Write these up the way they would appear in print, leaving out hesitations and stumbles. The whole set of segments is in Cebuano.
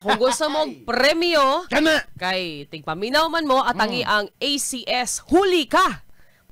Kung gusto mo og premyo, Kana! Kay tigpaminaw man mo atangi ang ACS Huli Ka.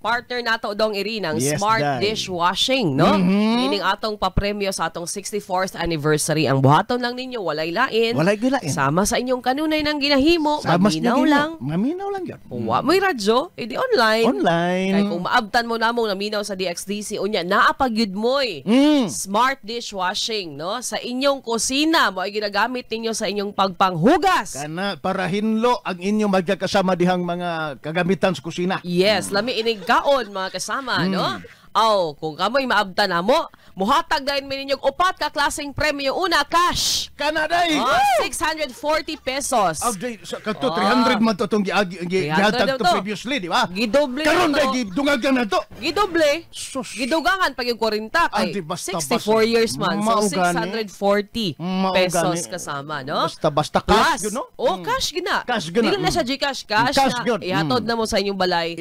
Partner nato, Dong Iri, ng smart Day. Dishwashing, no? Ining atong papremyo sa atong 64th anniversary. Ang buhaton lang ninyo, walay lain. Walay gyud lain. Sama sa inyong kanunay ng ginahimo, Sama sa maminaw inyo. lang. Maminaw lang yun. Kung wa mo'y radyo, edi online. Online. Kay kung maabtan mo namong naminaw sa DXDC, unya, naa pa gyud mo'y smart dishwashing, no? Sa inyong kusina, mo ay ginagamit ninyo sa inyong pagpanghugas. Kana para hinlo ang inyong magkakasama dihang mga kagamitan sa kusina. Yes, lami inig kaon, mga kasama, no? Aw, kung kamoy maabtan namo, muhatag dayon mi ninyo og upat ka klaseng premyo. Una, cash. Kana day. Oh, 640 pesos. Aw, day, sa kadto 300 man to tong giagi 300 gihatag to to. Previously, di ba? Gidoble Karon na day to. gidungagan na to. Gidoble. Sus. Gidugangan pag yung 40 Ah, kay di basta, 64 basta. years man. So Mao gani. 640 Mao pesos gani. Kasama, no? Basta basta cash Plus, yun, no? Oh, cash gina. Cash gina. Dili na siya GCash, cash, Cash na. gyud. Ihatod na mo sa inyong balay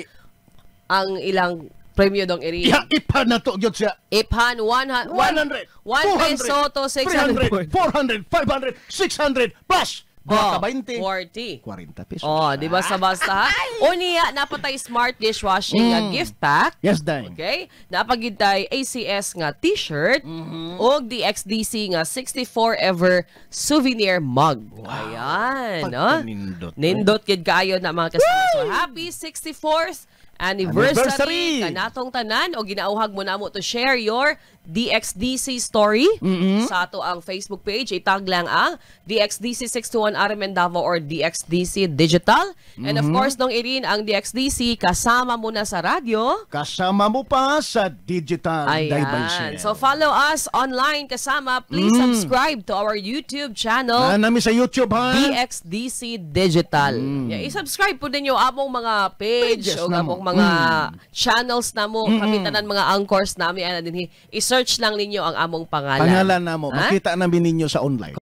ang ilang premyo, Dong Iri. Iha ipa na to gyud siya. Iphan 100 100, 1 peso to 300, 600. 400, 500, 600 plus Oh, duha ka 20, 40. 40 pesos. Oh, di ba sa basta ha? Unya, napatay smart dishwashing nga gift pack. Yes, day. Okay? Napagid tay ACS nga t-shirt ug DXDC nga 64 ever souvenir mug. Ayan, no? Pagkanindot. Nindot gid kaayo na, mga kasama. So happy 64th anniversary, Anniversary! Kanatong tanan o ginauhag mo namo to share your DXDC story sa ato ang Facebook page. Itag lang ang DXDC 621 RMN Davao or DXDC Digital. And of course, Dong Irin, ang DXDC kasama mo na sa radyo. Kasama mo pa sa digital Ayan. devices. So follow us online, kasama. Please subscribe to our YouTube channel. Na nami sa YouTube ha. DXDC Digital. Yeah, i-subscribe po ninyo among mga page Pages o namo. Among mga channels namo, kami tanan mga anchors nami ana dinhi. I-search lang ninyo ang among pangalan. Pangalan namo, Ha? Makita namin ninyo sa online.